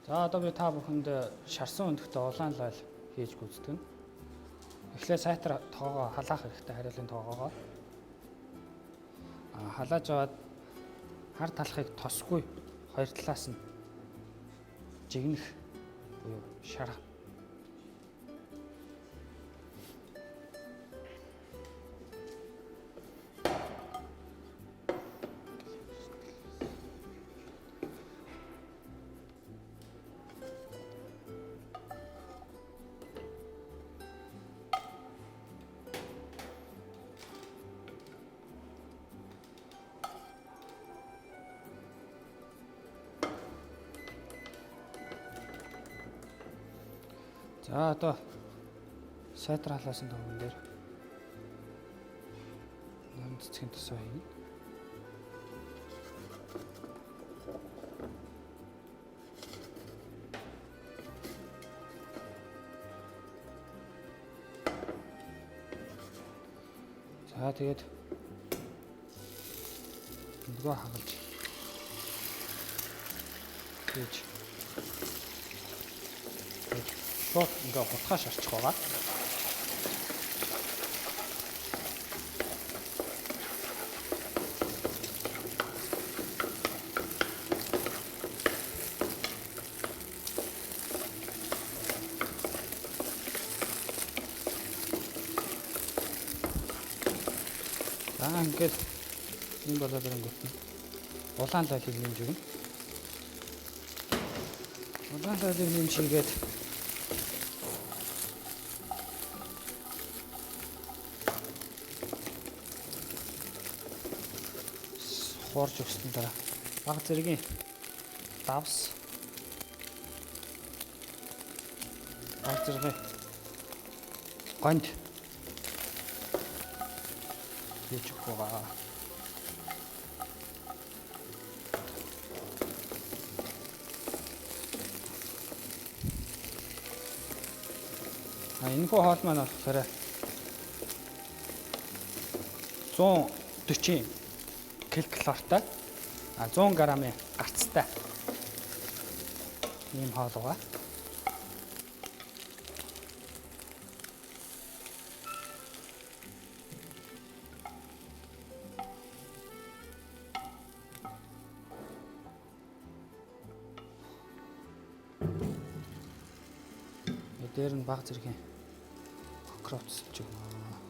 За одоо би та бүхэнд шарсан өндөгтэй улаан лооль хийж гүйцэтгэнэ. Эхлээд сайтар тоогоо халаах хэрэгтэй, хариулын тоогоогоо. Халааж аваад хар талхыг тосгүй хоёр талаас нь жигнэх буюу шарах. За одоо сайтар халаасан тоогон дээр нам цэцгийн тосоо хийнэ. За тэгээд нөгөө хагалж хийж шууд ингээ хутгаа шарчих байгаа. За ингээд энэ болоод ирэнгүүт нь улаан лоолыг нэмж өгнө. Улаан лоолыг нэмж хийгээд хуурж өгсөн дараа баг зэргийн давс, баг зэргийн гонд хийж өгөх байгаа. А энэ хүү хоол маань болохоор 140 килокалоритой, 100 грамын гарцтай ийм хоол байгаа. Дээр нь баг зэргийн укроп тусалж өгнө.